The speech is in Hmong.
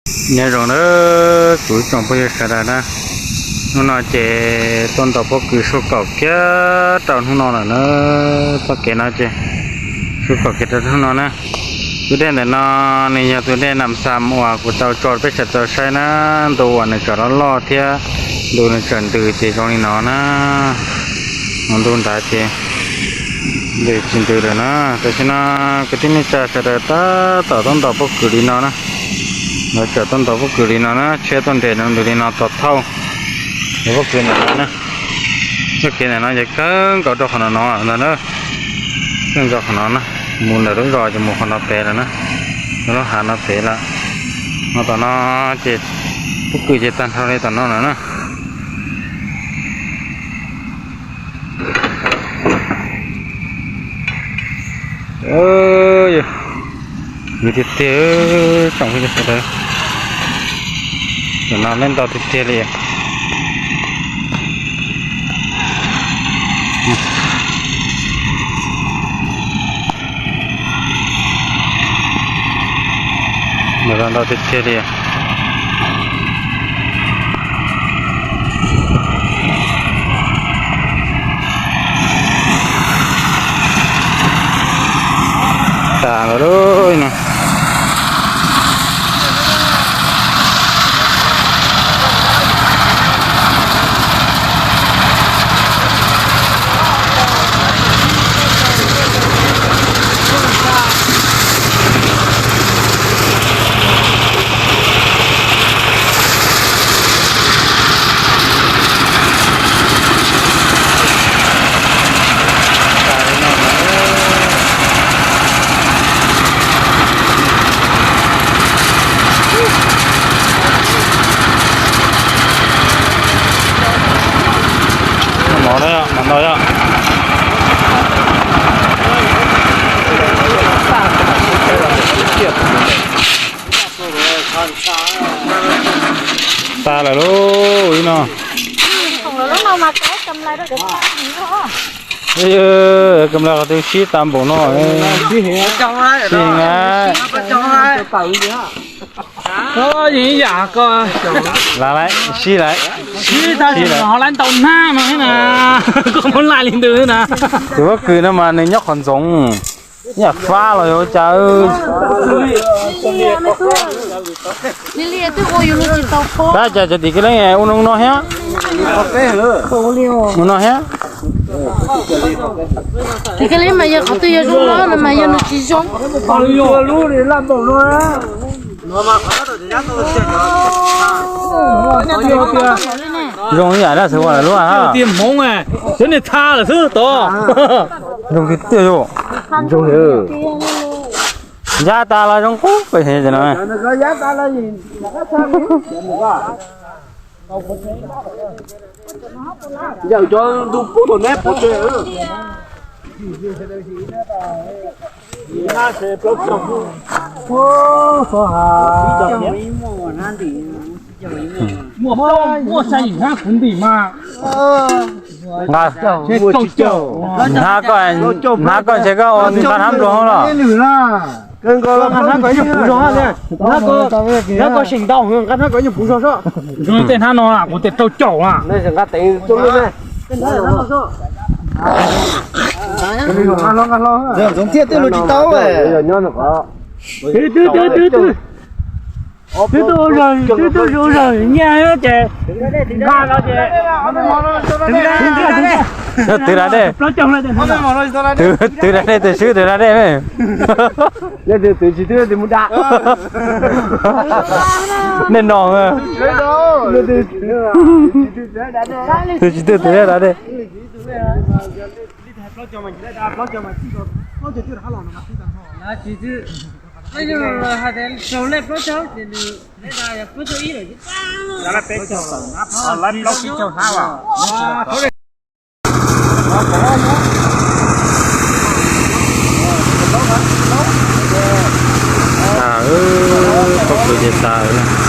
Nyob zoo na kuv ib tsoom phooj ywg sawv daws na, hnub no ces tuaj ntaus pob kws suab kaum kiag rau hnub no lawm na. Txoj kev no ces suab kaum kiag rau hnub no na. Tus dej ntawm no nws yog tus dej Nam Xam uas kuv tau tso peb sawv daws saib na, ntu uas nws tseem loj loj thiab ntu nws tseem ntws ces zoo li no na. Ho ntu nrad ces ntws tsis ntws lawm na. Tam sim no kwv tij neej tsa sawv daws tab tom tuaj ntaus pob kws li no na. Lawv tseem tuaj ntaus pob kws li no na, tshiab tuaj nres ntws li no tos thauj. Pob kws ntawm no na, txoj kev ntawm no ces kawg nkaus rau qhov no no ntag na. Kawg nkaus qhov no na, mus ntawm lub zos ces mus qhov no pem lawm na, lub hav no pem lawm. No tom no ces pob kws ces tag nrho li tom no lawm na. Yog tiag tiag tsoom phooj ywg sawv daws, tam no lawv ntau tiag tiag li. Ntau tiag tiag li. Tas lawm lauj no. Mov na, mov ntau yom. Tas lawm lauj, ib no. Kam lais qhov twg sib tas npaum no. Sib heev na. Lawv sib lawm. Sib tag ho lawv ntaus nag no thiab na. Koj muab lais li ntawd na. Tus pob kws no mas nws nyob qhov ntxoov, ib yam fab los yuav ua cas. Tab cas cov tim kev leej ua no no thiab. Ua no thiab. Tim kev leej mas yog qhov twg yog zoo no mas yog nws tsis zoo. Zoo ib yam dab xwb ua lawm lub tiaj hmoov, xyov niag tha lawm xwb tod. Zoo tiag tiag yom. Zoo, ya tas los zoo qub pes no. Yawm cov ntu pub tom neb pov tseg. Muaj sai yim hnab kuv ntim mas. Hnab koj, hnab koj ntshe koj ua nqa hnab nplua hoob los. Hnab koj seem ntau, nqa hnab koj yeej puv zog sob. Zoo tej hnab no kuv tias rau caum na. Zoo thiaj twb luag tsis tau. Twb twb twb twb. Twb tuaj ua zog, twb tuaj ua zog nyiaj ces nqa los ces twb da dej. Plaub caug, twb da dej, twb swb twb da dej me. Nej no, twb tsis twb twb da dej. Tas, pob kws ces tas.